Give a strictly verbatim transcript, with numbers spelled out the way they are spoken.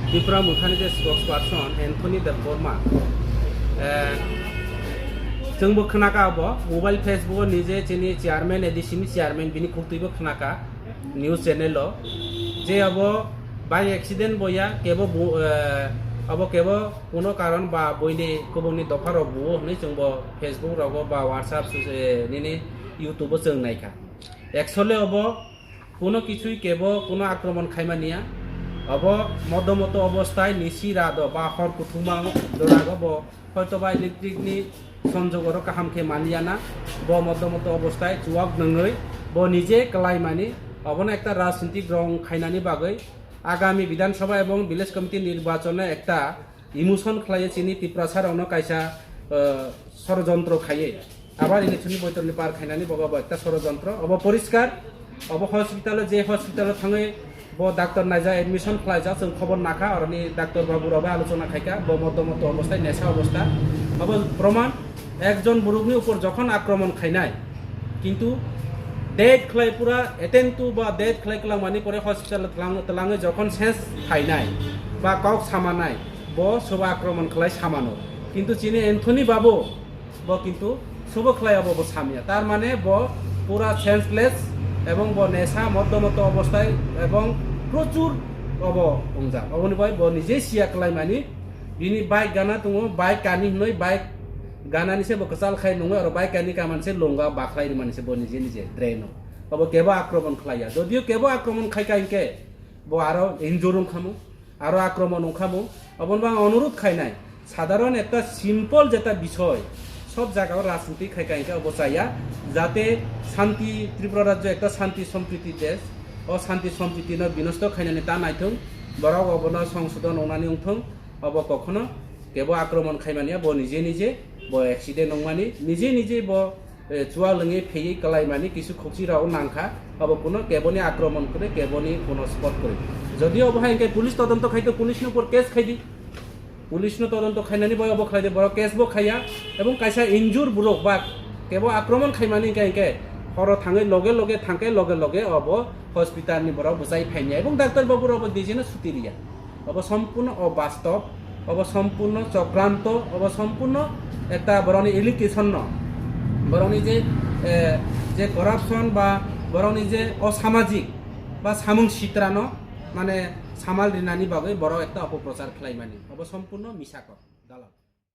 Tipra Mothani je spokesperson Anthony Debbarma, eh, chwngbo khwnakha abo mobile Facebook o nije chini chairman, A D C ni chairman, bini khuktwibo khwnakha news channel o, je abo by accident bo ya, kebo bu-, eh, abo kebo kuno karon ba buini kubungni dopha rok buo hwnwi chwngbo Facebook rogo ba WhatsApp su-, eh, nini YouTube o chwng naikha. Actually obo kuno kisui kebo kuno akromon khaimaniya. Obo modo moto obostai nisi rado ba hor kuthuma dorago bo hoito ba electric ni sonjog oro kaham khe manliya na. Bo modo moto obostai chuwak nungwi bo nije kwlaimani. Obono ekta rajnitik rong khainani bagwi agami Bidhan Sabha ebong Village Committee nirbachon no ekta emotion khlaiwi chini Tiprasa rokno kaisa, eh, sorojontro khaiwi abar election ni boitor ni par khainani bogo bo ekta sorojontro. Obo poriskar, obo hospital o, je hospital o thangwi bo doctor naijak, admission khlaijak, chwng khobor nakha, oroni doctor babu rok bai alochona khaikha, bo moto moto obostai, nesa obostai. Obo proman, ekjon borokni upor jokhon akromon khainai, kintu date khlai pura attend to ba date khlai kwlangmani pore hospital twlang-, twlangwi jokhon sense phainai ba kok samanai, bo sobo akromon khlai samano. Kintu chini Anthony babu bo kintu sobo khlai abo bo samya. Tar mane bo pura senseless ebong bo nesa moddo moddo obostai ebong prochur obo wngjak. Oboni bai bo nije siya khlaimani, bini bike gana tongo, bike kani hinwi bike ganani se bo kwchal khai nungwi oro bike kani kaman se lunga bakhlai rimani se bo nije nije drain o. Obo kebo akromon khlaiya. Jodio kebo akromon khaika hinkhe bo aro injure wngkhamu, aro akromon wngkhamu. Obono bo ang onurudh khainai, sadharon ekta simple jeta bisoy, sob jagao rajniti khaika hinkhe obo chaya, jate shanti, Tripura rajyo ekta shanti sompriti desh, o shanti sompriti no binosto khainani ta naithung, borok obono songsodon wngnani wngthung. Obo kokhono kebo akromon khaimaniya, bo nije nije bo accident wngmani, nije nije bo, eh, chuwa lwngwi pheywi kwlaimani kisu khokchi rok nangkha, obo kuno keboni akromon kwrwi, keboni kuno spot kwrwi. Jodi obo hai hwnkhe police todonto khaito, police ni upor case khaidi, police no todonto khainani bai obo khlaidi, borok case bo khaiya ebong kaisa injure borok ba kebo akromon khaimani hwnkhe, hwnkhe horo thangwi loge loge thangkhe loge loge obo hospital ni borok bwchai phaimya ebong doctor babu rok bo nijeno suti riya. Obo sompurno obastob, obo sompurno chokranto, obo sompurno ekta borokni allegation no, borokni je, eh, je corruption ba borokni je osamajik ba samung sitrano mane samal rinani bagwi borok ekta opoprochar khlaimani, obo sompurno misa kok.